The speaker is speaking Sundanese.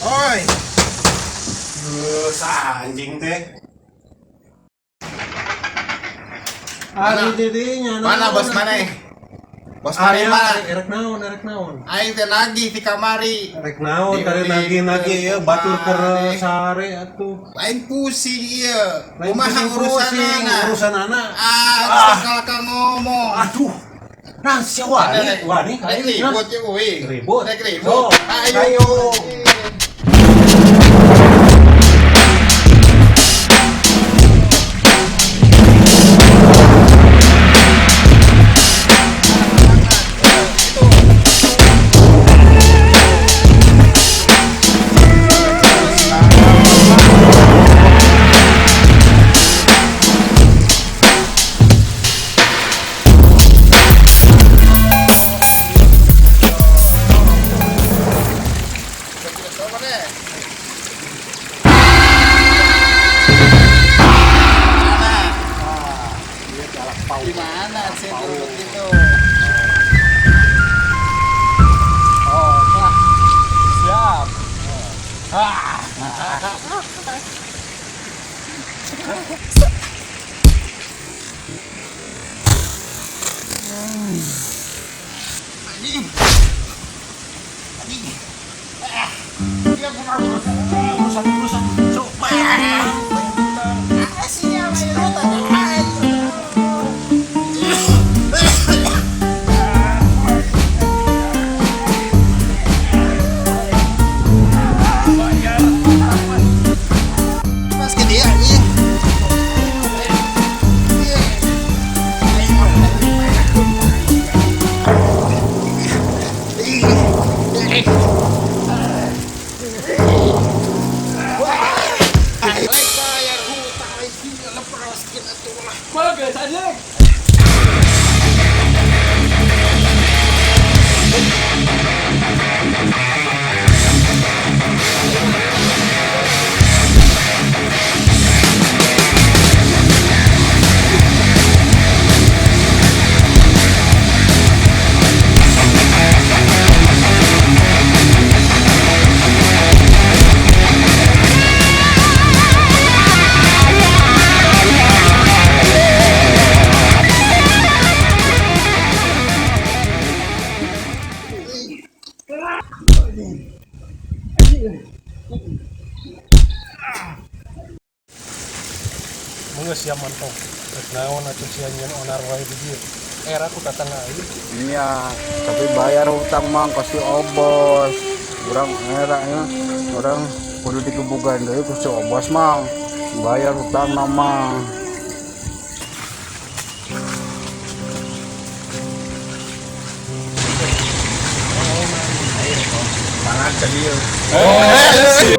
Oi. Geus anjing teh. Ari didinya. Mana bos mana? Bos mana mana? Erek naon, erek naon. Aing teh nagih ti kamari. Erek naon tadi nagih-nagih ya batur keur sare atuh. Aing pusing ieu. Lain Kumaha pusing-pusing, urusanana? Urusanana. Ah, geus kalah ngomong. Aduh. Nah, sia wani, wani ka Rek aing. ribut ye euy. Ribut. Rek ribut. So, Ayo. Di mana sih duduk itu? Oh, wah. Siap. Ah. Anjing. Anjing. Ah. Dia kumaha Urusan urusan. Sok bayar. Bayar utang. Ah, sia bayar utang. Ayo. Mas ke dia anjing. Rek bayar hutang lagi lepaskeun atuh lah. Bagus anjing. Geus sia mantong. Rek naon atuh sia nyieun onar wae di dieu. Era ku tatangga aing. Iya, tapi bayar hutang mang ka si Obos. Urang era ya, urang kudu digebugan deui ku si Obos mang. Bayar hutang nama. Oh,